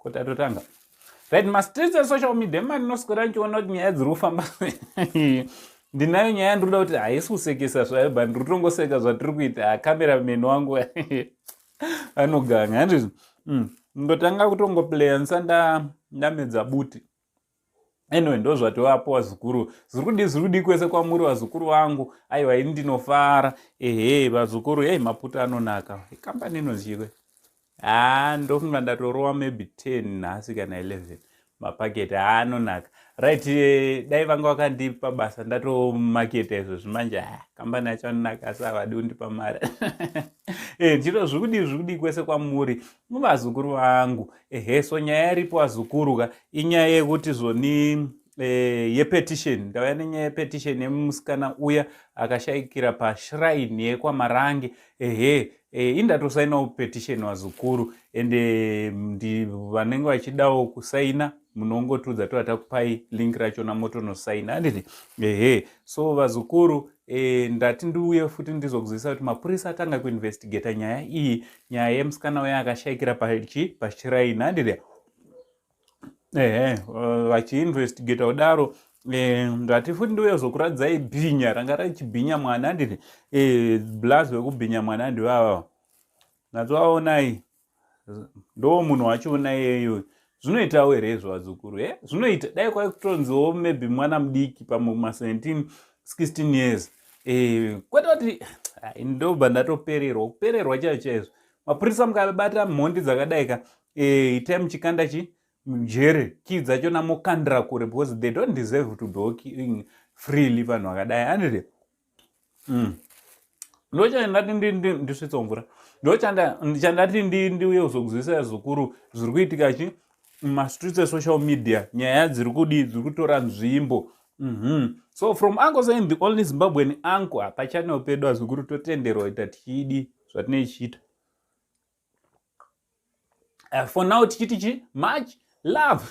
Kotatotanga. Right, mastreets esocial media mandinoswera ndichiona kuti nyaya dziri kufamba. Ndinayo nyaya ndiri kuda kuti haisi kusekesa zvayo, but ndiri kutongoseka zvatiri kuita. Cameraman wangu anoganga, handizvo? Ndotanga kutongoplaya ndisanda ndamedza buti. Anyway, ndo zvatovapo, vazukuru. Zviri kudii, zviri kudii kwese kwamuri, vazukuru vangu? Aiwa, ini ndinofara. Ehe, vazukuru, hei, maputo anonaka. Kambani inozikwe. Ha, ndofunga ndatorova maybe 10 nhasi kana 11 mapaketi. Haanonaka. Right, dai vanga vakandipa basa ndatomaketa izvozvi. Manje kambani yacho anonaka, asi havadi kundipa mari. Ndito zviri kudii, zviri kudii kwese kwamuri, vazukuru vangu? Ehe, so nyaya iripo, vazukuru ka, inyaya yekuti zvoni yepetition. Ndauya nenyaya yepetition yemusikana uya akashayikira pashrine yekwaMarange. Ehe, indatosainawo petition, vazukuru, ende vanenge vachidawo kusaina munongotudza, tova takupai link rachona, motonosaina, handiti? Ehe, so vazukuru, ndati ndiuye futi ndizokuzivisa kuti mapurisa atanga kuinvestigata nyaya iyi, nyaya yemusikana uya akashayikira pachi pashrine, handiti? Ehe, vachiinvestigata kudaro, ndati futi ndiuye zokuradzai bhinya ranga richibhinya mwana, handiti? Blaz wekubhinya mwana handivava natsovaonai, ndo munhu wachiona iyeyo. Zvinoitawo here izvo, vazukuru? E, zvinoita. Dai kwakutonziwo maybe mwana mudiki, pamwe ma17 16 years, kwete kuti ndobva ndatopererwa, kupererwa chaizvo chaizvo. Mapurisa, mukabata mhondi dzakadai ka, itai muchikanda chi mujere, kii dzachona mokandira kure, because they don't deserve to be walking freely, vanhu vakadai, handiti? Ndochandati ndisvitse mvura. Ndochandati ndiuye kuzokuzivisa, zukuru, zviri kuitika chi mumastreets esocial media, nyaya dziri kudii, dziri kutora nzvimbo. So from Uncle Saint, the only Zimbabwean uncle, hapachannel pedu, azukuru, totenderwa kuita tichidi zvatinei chiita. For now tichiti chi much love.